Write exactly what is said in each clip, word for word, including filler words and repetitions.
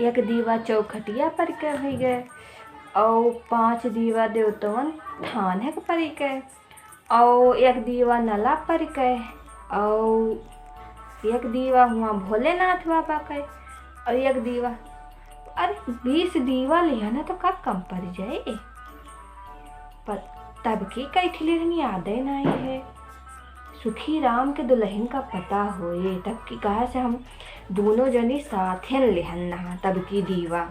एक दीवा चौखटिया पर के होइ गए, और पांच दीवा देवतवन थान है के परी के, और एक दीवा नला पर के, और एक दीवा हुआ भोलेनाथ बाबा के, और एक दीवा, अरे, बीस दीवा लिहन है तो का कम पड़ जाए? पर तब की कई ठे लिहन यादे नाई है। सुखी राम के दुलहिन का पता होए, तब की कहा से हम दोनों जनी साथेन लिहन ना, तब की दीवा।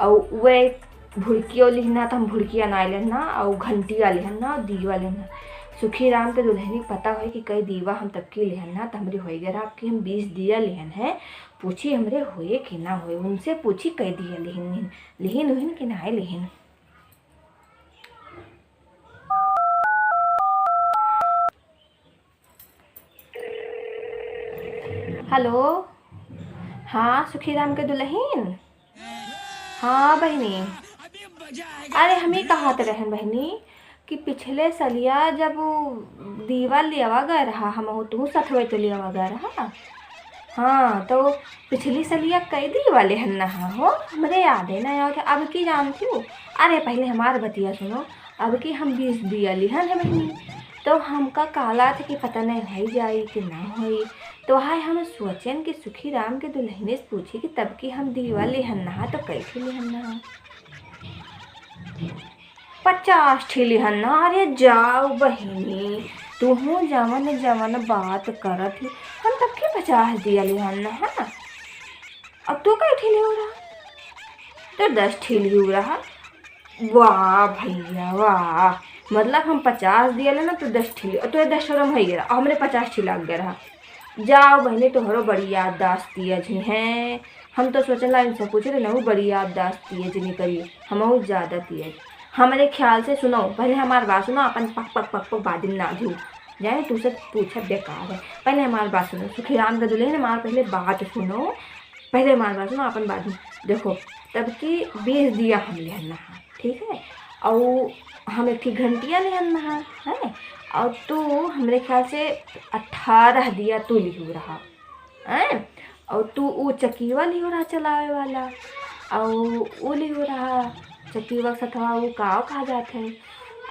और वे भुड़कियो लिहना, तो हम भुड़किया नाई लेहन ना, और घंटिया लिहन ना, और दीवा लिहन ना। सुखी राम के दुलहिनी पता होए कि कई दीवा हम तब की लिहन ना, तो हमरे होए गए रहा कि हम बीस दिया लिहन है। पूछी हमरे होए कि ना होए, उनसे पूछी कई दिया लिहन, लिहन उहिन कि नाई लिहन। हेलो, हाँ, सुखीराम के दुलहिन। हाँ बहिनी, अरे हम ही कहत रहन बहिनी कि पिछले सलिया जब उ दीवा लेवा गए रहा, हम तू सथवे तो लेवा गए रहा। हाँ, तो पिछली सलिया कई दीवा लेहन ना हो, हमरे याद है ना याद है। अब की जानती हूँ, अरे पहले हमार बतिया सुनो, अब की हम बीस दिया लिहन है बहिनी, तो हमका काला था कि पता नहीं होई जाई कि ना होई। तो हाय हम सोचेन कि सुखी राम के दुलहिने से पूछी कि तब की हम दीवा लिहन ना, तो कैसे लिहन ना? पचास ठी लिहन ना। अरे जाओ बहिनी, तुहूँ जवन जवन बात करत ही, हम तब के पचास दिया लिहन ना, है ना? अब तू कई ठी लिहू रहा? तो दस ठी लिहू रहा। वाह भैया वाह, मतलब हम पचास दिया ले ना, तो दस ठी लिहू, तो दस शरम हो गया, हमरे पचास ठी लाग गया रहा। जाओ बहिनी, तोहरो बड़ी याददाश्त तेज ही है। हम तो सोचला इनसे पूछे तो नहीं, बड़ी याददाश्त तेज निकली, हमहू ज्यादा तेज। हमरे ख्याल से सुनो, पहले हमार बात सुनो, अपन पक पक पक पक बादिम ना दियो। जाने तुमसे पूछा बेकार है, पहले हमार बात सुनो। सुखीराम के दुलहिन, हमार पहले बात सुनो, पहले हमार बात सुनो, अपन बात में देखो। तब की बीस दिया हम लेहन ना, ठीक है, और हम एक ठी घंटिया लेहन ना, है, और तू हमरे ख्याल से अठारह दिया तू लिहू रहा, हैं? और तू ऊ चकीवा लिहू रहा चलावे वाला, और ऊ लिहू रहा चकीवा के सथवा, ऊ का कहा जात है?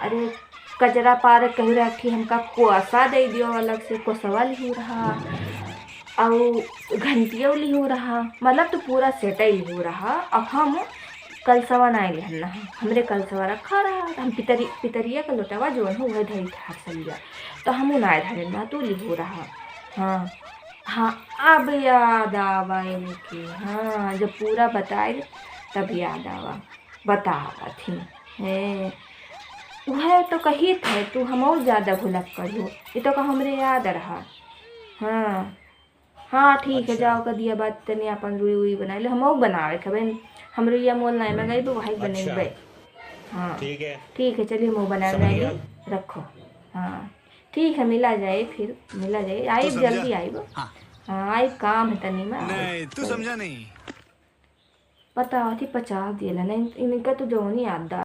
अरे, कचरा पार कहू रहा कि हमका कोसा दे दियो अलग से, कोसवा लिहू रहा, और घंटिया लिहू रहा, मतलब तू पूरा सेटै लिहू रहा। और हम कलसवा नाई लिहन ना, हमरे कलसवा रखा रहा, हम पितरी-, पितरिया का लोटवा जौन हो, वह धरी था हर सलिया, तो हम उ नाई धरे ना, तू लिहू रहा। हाँ, हाँ, अब याद आवा इनके। हाँ, जब पूरा बताए, तब याद आवा। बतावा थी। हैं, वह तो कही थे, तू हम और ज्यादा भुलक्कड़ हो। ये तो का हमरे याद रहा। हाँ, हाँ, ठीक है, अच्छा। जाओ, कर दिया बात, तनी अपन रुई उई बनाए ले, हम और बनावे के बहन। हम रुइया मोल नाई मंगाई, तो वही अच्छा। बनेबे। हाँ, ठीक है। ठीक है, चलिए, हम और बनावे समझ गया। रखो। हाँ, ठीक है, मिला जाए फिर, मिला जाए, तू आइब, समझा? जल्दी आइब। हाँ। हाँ, आइब, काम है तनी में, आइब, नहीं, तू चलो। समझा नहीं। पता थी पचास दिया लेना, इन-, इनका तो जौन ही याद